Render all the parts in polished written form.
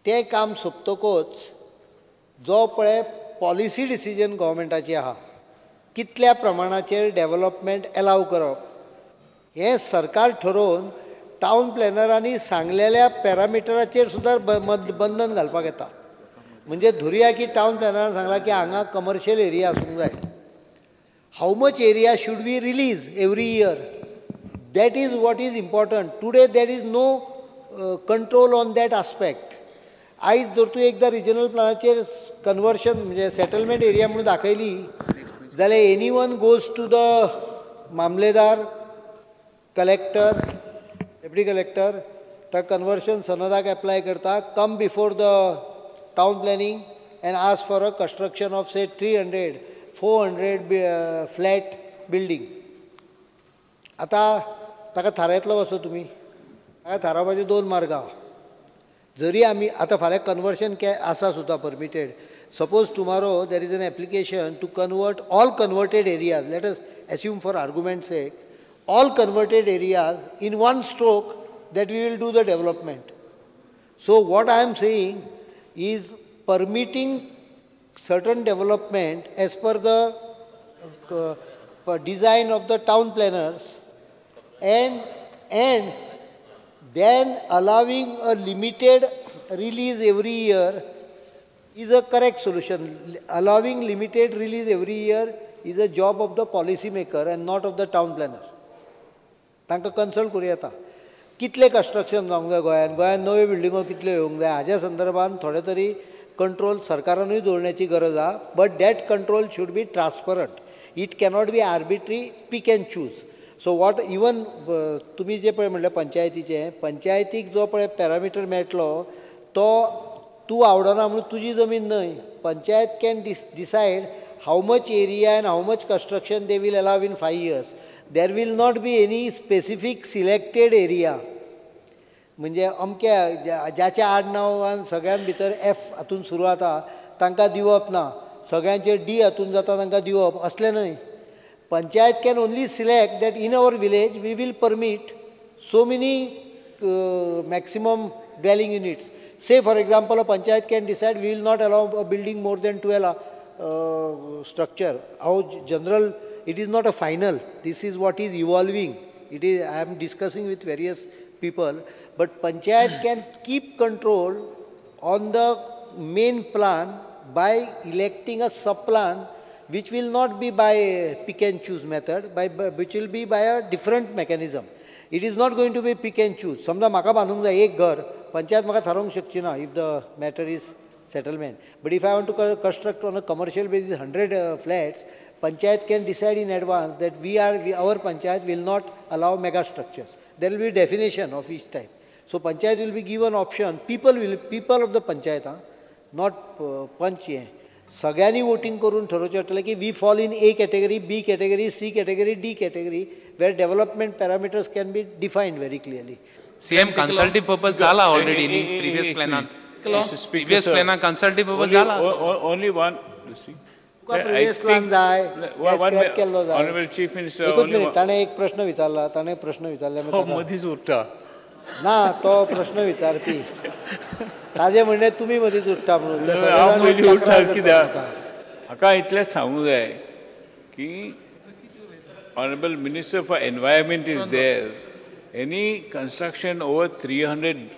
तें काम सोंपतकूच जो पळय पॉलिसी डिसिजन गव्हर्मेंटाची आहा, कितल्या प्रमाणाचेर डेवलपमेंट एलाव करप हें सरकार ठरोवन टावन प्लॅनरांनी सांगलेल्या पॅरामिटराचेर सुद्दां बंधन घालपाक येता. म्हणजे धरुया की टावन प्लॅनरान सांगलां की हांगा कमर्शियल एरिया आसूंक जाय. How much area should we release every year, that is what is important. Today there is no control on that aspect. आयज जर तूं एकदां रिजनल प्लॅनाचेर कन्वर्शन म्हणजे सेटलमेंट एरिया म्हणून दाखयली जाल्यार any one goes to the mamlatdar, collector, deputy collector, त्या conversion सनदाक apply करता, come before the town planning and ask for a construction of say 300 400 flat building. आतां ताका थारायतलो कसो तुमी? ताका थारावपाचे दोन मार्ग आहा. जरी आमी आतां फाल्यां कन्वर्शन के आसा सुद्दां permitted, suppose tomorrow there is an application to convert all converted areas, let us assume for argument sake, all converted areas in one stroke that we will do the development. So what I am saying is permitting certain development as per the design of the town planners and then allowing a limited release every year is a correct solution. Allowing limited release every year is a job of the policy maker and not of the town planner. तांकां consult करूं येता कितलें construction जावंक जाय गोंयांत, गोंयांत नव्यो बिल्डिंगो कितल्यो येवंक जाय हाज्या संदर्भात थोडे तरी कंट्रोल सरकारानूय दवरण्याची गरज आहा. But that control should be transparent, it cannot be arbitrary, pick and choose. So what even तुमी जे पळय म्हणलें पंचायतीचें, पंचायतीक जो पळय पॅरामिटर मेळटलो तो तूं आवडना म्हणून तुजी जमीन न्हय. Panchayat can decide how much area and how much construction they will allow in 5 years. There will not be any specific selected area. म्हणजे अमक्या ज्याच्या आडनांवान सगळ्यां भितर एफ हातून सुरू जाता तांकां दिवप ना, सगळ्यांचे डी हातून जाता तांकां दिवप, असलें न्हय. Panchayat can only select that in our village we will permit so many maximum dwelling units. Say for example a panchayat can decide we will not allow a building more than 12 structure. How general, it is not a final, this is what is evolving. It is, I am discussing with various people, but panchayat can keep control on the main plan by electing a sub plan which will not be by pick and choose method, by which will be by a different mechanism. It is not going to be pick and choose. समजा म्हाका बांदूंक जाय एक घर, पंचायत म्हाका थारोवंक शकची ना if the matter is settlement. But if I want to construct on a commercial basis 100 flats, panchayat can decide in advance that our panchayat will not allow mega structures. There will be definition of each type. So panchayat will be given option, people of the panchayat, not panch हें सगळ्यांनी voting करून ठरोवचें पडटलें की we fall in A category, B category, C category, D category, where development parameters can be defined very clearly. CM consultative purpose जाला already न्ही previous प्लॅनान, previous प्लॅनान कन्सल्टीव purpose जाला. Only one तुका previous plan जाय, scrap केल्लो जाय. Honourable chief minister, एकूच minute, ताणें एक प्रश्न विचारला, ताणें प्रश्न विचारले मदींच उठ्ठा ना तो प्रश्न विचारपी, ताजें म्हणणें तुमी मदींच उठ्ठा म्हणून. हांव पयलीं उठ्ठा कित्याक म्हाका इतलेंच सांगूंक जाय की honourable minister for environment is there. Any construction over 300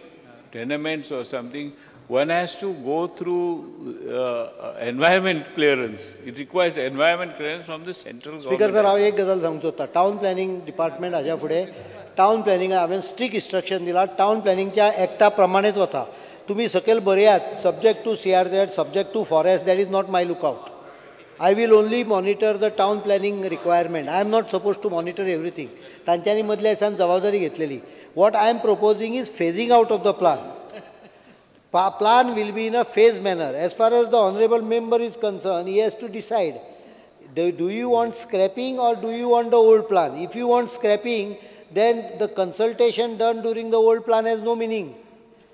tenements or something, one has to go through environment clearance. It requires environment clearance from the central government. Speaker sir, हांव एक गजाल सांगूंक सोदता. टावन प्लॅनिंग डिपार्टमेंट हाज्या फुडें town planning हांवें strict instruction दिलां, town प्लॅनिंगच्या एक्टा प्रमाणेच वता. तुमी सकयल बरयात subject to CRZ, subject to forest, that is not my lookout. I will only monitor the town planning requirement. I am not suppose to monitor everything. तांच्यांनी मदल्या दिसान जबाबदारी घेतलेली. What I am proposing is phasing out of the plan. Plan will be in a phased manner. As far as the honorable member is concerned, he has to decide, do you want scrapping or do you want the old plan? If you want scrapping, then the consultation done during the old plan has no meaning.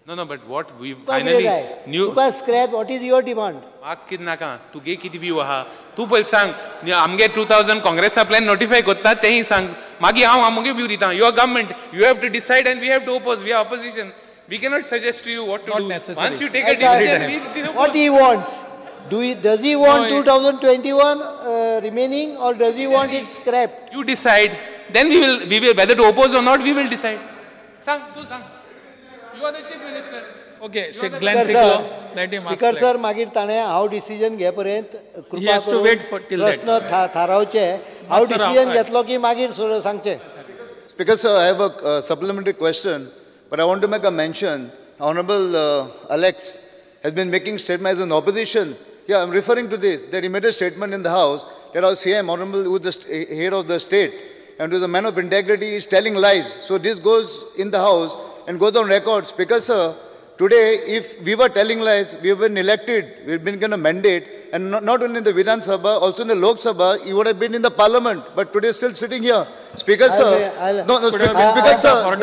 No, no, but what we finally knew. तुका scrap, what is your demand? म्हाका कितें नाका, तुगे कितें view आहा तूं पयलीं सांग. आमगे 2000 काँग्रेसा प्लॅन नोटिफाय करता तेंय सांग, मागीर हांव आमगे व्यू दिता. Your government, you have to decide and we have to oppose, we are opposition. We cannot suggest to you what to Not do. necessary. Once you take a decision, what he wants? Does he want 2021 remaining, or does he want it scrapped? You decide. Then we will whether to oppose or not, we will decide. Sang, tu sang. You are the chief minister. Okay, so Glenn Ticlo, let him ask. Speaker sir, मागीर ताणे हांव decision घे पर्यंत कृपा करून प्रश्न थारावचे. हांव decision घेतलो की मागीर सांगचे. Speaker sir, I have a supplementary question, but I want to make a mention. Honorable Alex has been making statements as an opposition. Yeah, I'm referring to this, that he made a statement in the House that our CM, Honorable, who is the head of the state and who is a man of integrity, is telling lies. So this goes in the House and goes on record. Speaker sir, today, if we were telling lies, we have been elected, we have been given a mandate, and not only in the Vidhan Sabha, also in the Lok Sabha, you would have been in the Parliament, but today still sitting here. Speaker sir, Speaker sir.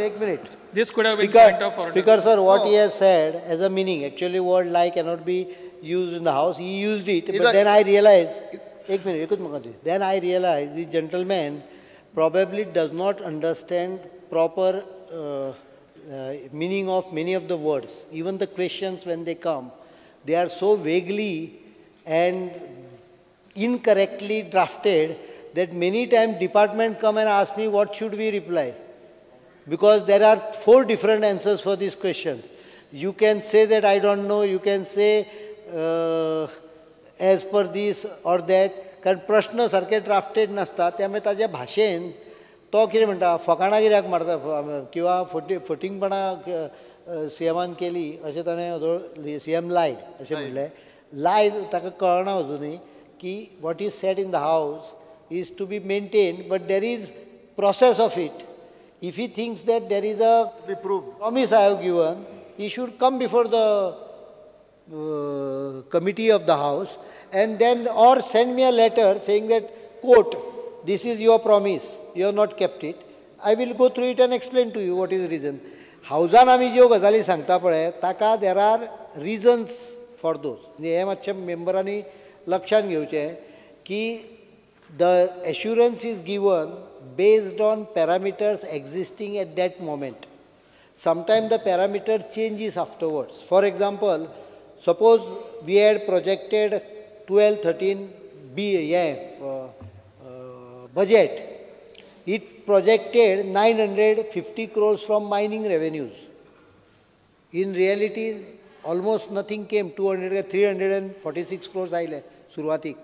Ek minute. This could have been point of order. Speaker sir, what he has said as a meaning, actually word lie cannot be used in the House. He used it, but then I realized, then I realized the gentleman probably does not understand proper meaning of many of the words. Even the questions when they come, they are so vaguely and incorrectly drafted that many times department come and ask me what should we reply. Because there are 4 different answers for these questions. You can say that I don't know, you can say as per this or that. कारण प्रश्न सारखे drafted नासता, त्यामुळे ताज्या भाशेन तो कितें म्हणटा, फकाणां कित्याक मारता किंवा फटींगपणां सीएमान केली अशें ताणें सीएम लायड अशें म्हणलें. लायड ताका कळना अजुनूय की what is said in the house is to be maintained, but there is process of it. If he thinks that there is a promise I have given, he should come before the committee of the house and then or send me a letter saying that, quote, this is your promise, you have not kept it. I will go through it and explain to you what is the reason. हावजान आमी ज्यो गजाली सांगता पळय ताका there are reasons for those. हें मातशें मेंबरांनी लक्षांत घेवचें की the assurance is given based on parameters existing at that moment. Sometimes the parameter changes afterwards. For example, suppose we had projected 12-13 budget. It projected 950 crores from mining revenues. In reality, almost nothing came. 346 crores आयले सुरवातीक.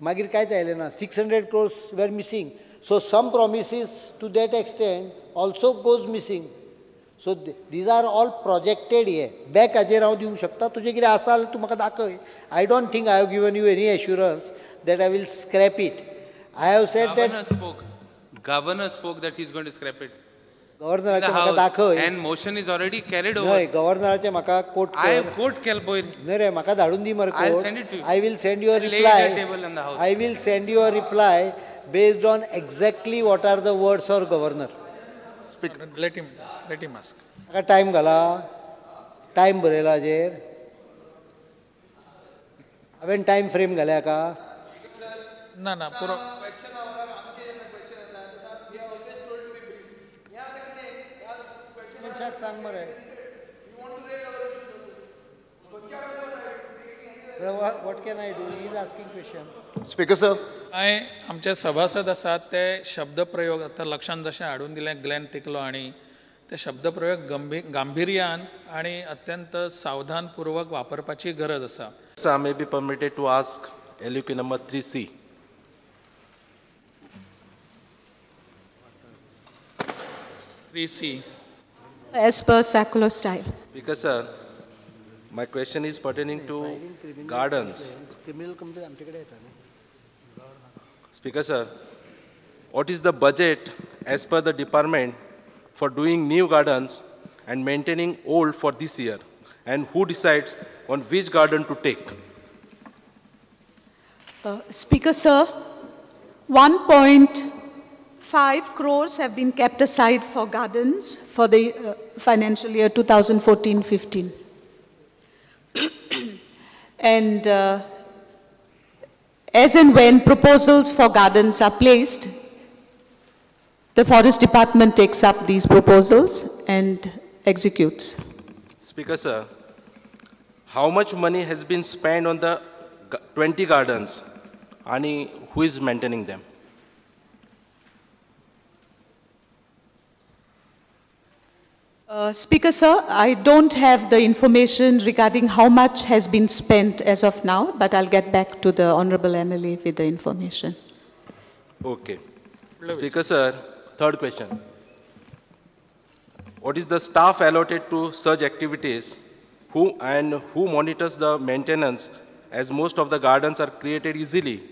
मागीर कांयच आयलें ना. 600 crores were missing. So some promises to that extent also goes missing. So these are all projected here. Back हाजेर हांव दिवंक शकता, तुजें कितें आसा जाल्यार तूं म्हाका दाखय. I don't think I have given you any assurance that I will scrap it. I have said that Governor spoke that he is going to scrap it. गव्हर्नराचें म्हाका दाखय. And motion is already carried over. न्हय, गव्हर्नराचें म्हाका कोट कर. I quote केल पयर. न्हय रे, म्हाका धाडून दी मरे I will send it to you. I will send you a reply. I will send you a reply based on exactly what are the words of governor. Let him ask. म्हाका time घाला, time बरयला हाजेर. हांवें time frame घाल्या का? ना ना, पुरो. मनशाक सांग मरे. What can I do? He is asking question. Speaker sir. हांवें आमचे सभासद आसात ते शब्दप्रयोग आतां लक्षांत जशें हाडून दिलें ग्लॅन तिकलो आनी ते शब्दप्रयोग गांभिर्यान आनी अत्यंत सावधानपूर्वक वापरपाची गरज आसा. Sir, I may be permitted to ask LUK number 3C. 3C. As per circular style. Speaker sir, my question is pertaining to gardens. Criminal complaint आमचे कडेन येता न्ही. Speaker sir, what is the budget as per the department for doing new gardens and maintaining old for this year? And who decides on which garden to take? Speaker sir, 1.5 crores have been kept aside for gardens for the financial year 2014-15. And as and when proposals for gardens are placed, the forest department takes up these proposals and executes. Speaker, sir, how much money has been spent on the 20 gardens and who is maintaining them? Speaker, sir, I don't have the information regarding how much has been spent as of now, but I'll get back to the Honorable MLA with the information. Okay. Speaker, sir, third question. What is the staff allotted to such activities? Who monitors the maintenance, as most of the gardens are created easily,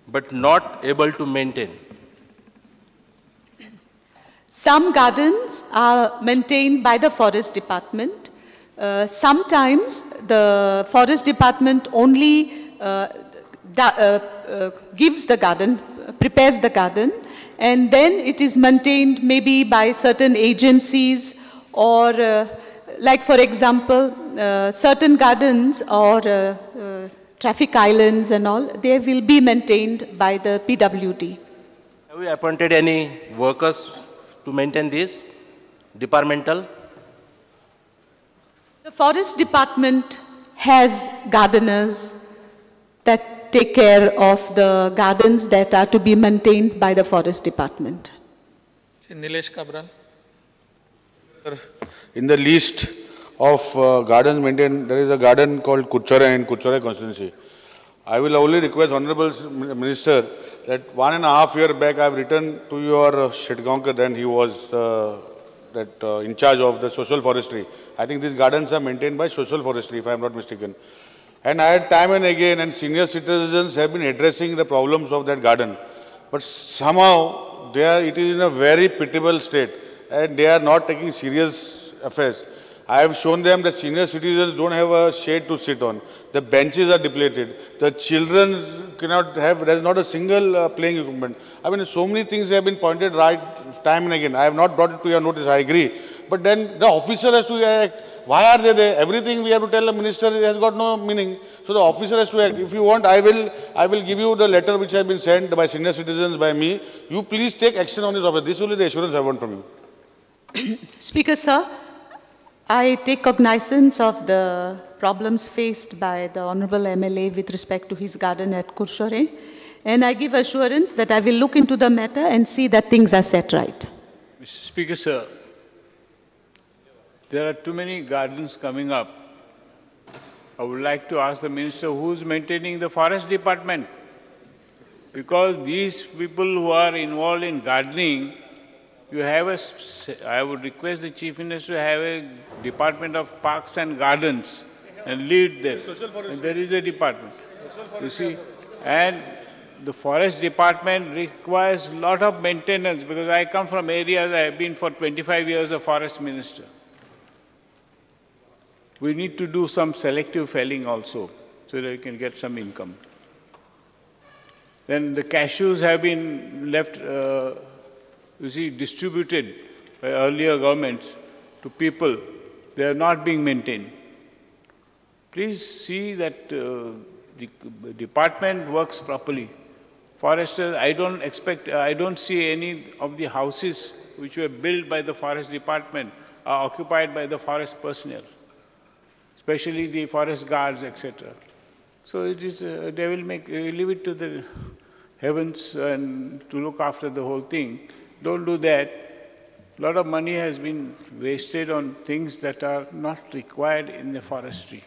but not able to maintain? Some gardens are maintained by the forest department. Sometimes the forest department only gives the garden, prepares the garden, and then it is maintained maybe by certain agencies or like for example, certain gardens or traffic islands and all, they will be maintained by the PWD. Have you appointed any workers to maintain this departmental? The forest department has gardeners that take care of the gardens that are to be maintained by the forest department. Nilesh Cabral. In the list of gardens maintained, there is a garden called Kuchore in Kuchore constituency. I will only request Honorable Minister that 1.5 years back I have written to your Shetgaonkar, then he was in charge of the social forestry. I think these gardens are maintained by social forestry, if I am not mistaken. And I had time and again, and senior citizens have been addressing the problems of that garden. But somehow, it is in a very pitiable state, and they are not taking serious affairs. I have shown them that senior citizens don't have a shade to sit on. The benches are depleted. The children cannot have, there is not a single playing equipment. I mean, so many things have been pointed right time and again. I have not brought it to your notice, I agree. But then the officer has to act. Why are they there? Everything we have to tell the minister has got no meaning. So the officer has to act. If you want, I will give you the letter which has been sent by senior citizens by me. You please take action on this officer. This will be the assurance I want from you. Speaker, sir, I take cognizance of the problems faced by the Honorable MLA with respect to his garden at Curchorem, and I give assurance that I will look into the matter and see that things are set right. Mr. Speaker, sir, there are too many gardens coming up. I would like to ask the minister who is maintaining the forest department, because these people who are involved in gardening, you have a, I would request the Chief Minister to have a department of parks and gardens and lead them. And there is a department, you see. And the forest department requires a lot of maintenance, because I come from areas, I have been for 25 years a forest minister. We need to do some selective felling also, so that we can get some income. Then the cashews have been left, you see, distributed by earlier governments to people. They are not being maintained. Please see that the department works properly. Foresters, I don't see any of the houses which were built by the forest department are occupied by the forest personnel, especially the forest guards, etc. So it is, they will make, leave it to the heavens and to look after the whole thing. Don't do that. A lot of money has been wasted on things that are not required in the forestry.